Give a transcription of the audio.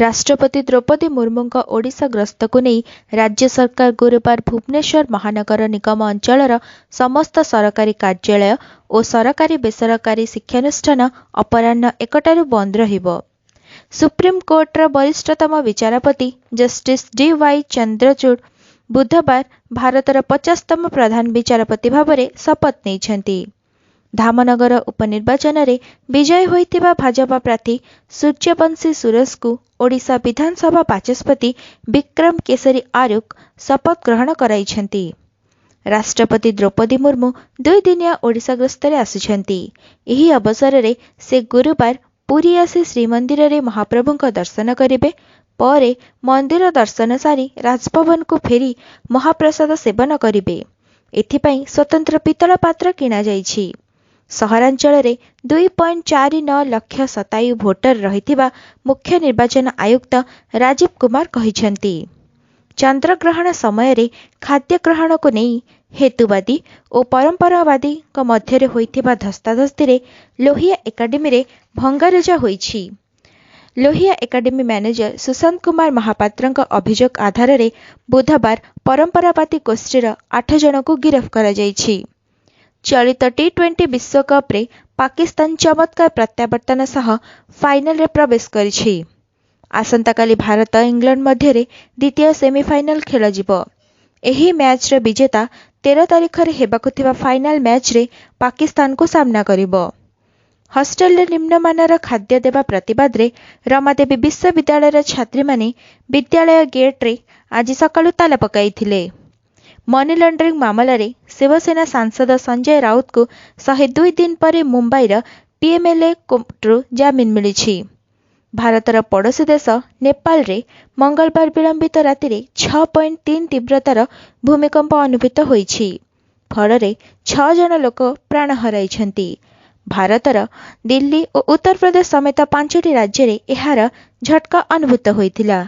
ରାଷ୍ଟ୍ରପତି ଦ୍ରୌପଦୀ ମୁର୍ମୁଙ୍କ ଓଡ଼ିଶା ଗସ୍ତକୁ ନେଇ ରାଜ୍ୟ ସରକାର ଗୁରୁବାର ଭୁବନେଶ୍ୱର ମହାନଗର ନିଗମ ଅଞ୍ଚଳର ସମସ୍ତ ସରକାରୀ କାର୍ଯ୍ୟାଳୟ ଓ ସରକାରୀ ବେସରକାରୀ ଶିକ୍ଷାନୁଷ୍ଠାନ ଅପରାହ୍ନ 1ଟାରୁ ବନ୍ଦ ରହିବ। ସୁପ୍ରିମକୋର୍ଟର ବରିଷ୍ଠତମ ବିଚାରପତି ଜଷ୍ଟିସ୍ ଡି ୱାଇ ଚନ୍ଦ୍ରଚୂଡ଼ ବୁଧବାର ଭାରତର 50ତମ ପ୍ରଧାନ ବିଚାରପତି ଭାବରେ ଶପଥ ନେଇଛନ୍ତି। ଧାମନଗର ଉପନିର୍ବାଚନରେ ବିଜୟୀ ହୋଇଥିବା ଭାଜପା ପ୍ରାର୍ଥୀ ସୂର୍ଯ୍ୟବଂଶୀ ସୂରଜଙ୍କୁ ଓଡ଼ିଶା ବିଧାନସଭା ବାଚସ୍ପତି ବିକ୍ରମ କେଶରୀ ଆରୁଖ ଶପଥ ଗ୍ରହଣ କରାଇଛନ୍ତି। ରାଷ୍ଟ୍ରପତି ଦ୍ରୌପଦୀ ମୁର୍ମୁ 2 ଦିନିଆ ଓଡ଼ିଶା ଗସ୍ତରେ ଆସୁଛନ୍ତି। ଏହି ଅବସରରେ ସେ ଗୁରୁବାର ପୁରୀ ଆସି ଶ୍ରୀମନ୍ଦିରରେ ମହାପ୍ରଭୁଙ୍କ ଦର୍ଶନ କରିବେ। ପରେ ମନ୍ଦିର ଦର୍ଶନ ସାରି ରାଜଭବନକୁ ଫେରି ମହାପ୍ରସାଦ ସେବନ କରିବେ। ଏଥିପାଇଁ ସ୍ୱତନ୍ତ୍ର ପିତ୍ତଳ ପାତ୍ର କିଣାଯାଇଛି। ସହରାଞ୍ଚଳରେ 2.49 ଲକ୍ଷ ଶତାୟୁ ଭୋଟର ରହିଥିବା ମୁଖ୍ୟ ନିର୍ବାଚନ ଆୟୁକ୍ତ ରାଜୀବ କୁମାର କହିଛନ୍ତି। ଚନ୍ଦ୍ରଗ୍ରହଣ ସମୟରେ ଖାଦ୍ୟ ଗ୍ରହଣକୁ ନେଇ ହେତୁବାଦୀ ଓ ପରମ୍ପରାବାଦୀଙ୍କ ମଧ୍ୟରେ ହୋଇଥିବା ଧସ୍ତାଧସ୍ତିରେ ଲୋହିଆ ଏକାଡେମୀରେ ଭଙ୍ଗାରୁଜା ହୋଇଛି। ଲୋହିଆ ଏକାଡେମୀ ମ୍ୟାନେଜର ସୁଶାନ୍ତ କୁମାର ମହାପାତ୍ରଙ୍କ ଅଭିଯୋଗ ଆଧାରରେ ବୁଧବାର ପରମ୍ପରାବାଦୀ ଗୋଷ୍ଠୀର 8 ଜଣଙ୍କୁ ଗିରଫ କରାଯାଇଛି। ଚଳିତ ଟି-20 ବିଶ୍ୱକପରେ ପାକିସ୍ତାନ ଚମତ୍କାର ପ୍ରତ୍ୟାବର୍ତ୍ତନ ସହ ଫାଇନାଲରେ ପ୍ରବେଶ କରିଛି। ଆସନ୍ତାକାଲି ଭାରତ ଇଂଲଣ୍ଡ ମଧ୍ୟରେ ଦ୍ୱିତୀୟ ସେମିଫାଇନାଲ ଖେଳାଯିବ। ଏହି ମ୍ୟାଚ୍ର ବିଜେତା 13 ତାରିଖରେ ହେବାକୁ ଥିବା ଫାଇନାଲ ମ୍ୟାଚ୍ରେ ପାକିସ୍ତାନକୁ ସାମ୍ନା କରିବ। ହଷ୍ଟେଲରେ ନିମ୍ନମାନର ଖାଦ୍ୟ ଦେବା ପ୍ରତିବାଦରେ ରମାଦେବୀ ବିଶ୍ୱବିଦ୍ୟାଳୟର ଛାତ୍ରୀମାନେ ବିଦ୍ୟାଳୟ ଗେଟ୍ରେ ଆଜି ସକାଳୁ ତାଲା ପକାଇଥିଲେ। ମନି ଲଣ୍ଡରିଂ ମାମଲାରେ ଶିବସେନା ସାଂସଦ ସଞ୍ଜୟ ରାଉତଙ୍କୁ 102 ଦିନ ପରେ ମୁମ୍ବାଇର ପିଏମ୍ଏଲ୍ଏ କୋର୍ଟରୁ ଜାମିନ ମିଳିଛି। ଭାରତର ପଡ଼ୋଶୀ ଦେଶ ନେପାଳରେ ମଙ୍ଗଳବାର ବିଳମ୍ବିତ ରାତିରେ 6.3 ତୀବ୍ରତାର ଭୂମିକମ୍ପ ଅନୁଭୂତ ହୋଇଛି। ଫଳରେ 6 ଜଣ ଲୋକ ପ୍ରାଣ ହରାଇଛନ୍ତି। ଭାରତର ଦିଲ୍ଲୀ ଓ ଉତ୍ତରପ୍ରଦେଶ ସମେତ ପାଞ୍ଚଟି ରାଜ୍ୟରେ ଏହାର ଝଟକା ଅନୁଭୂତ ହୋଇଥିଲା।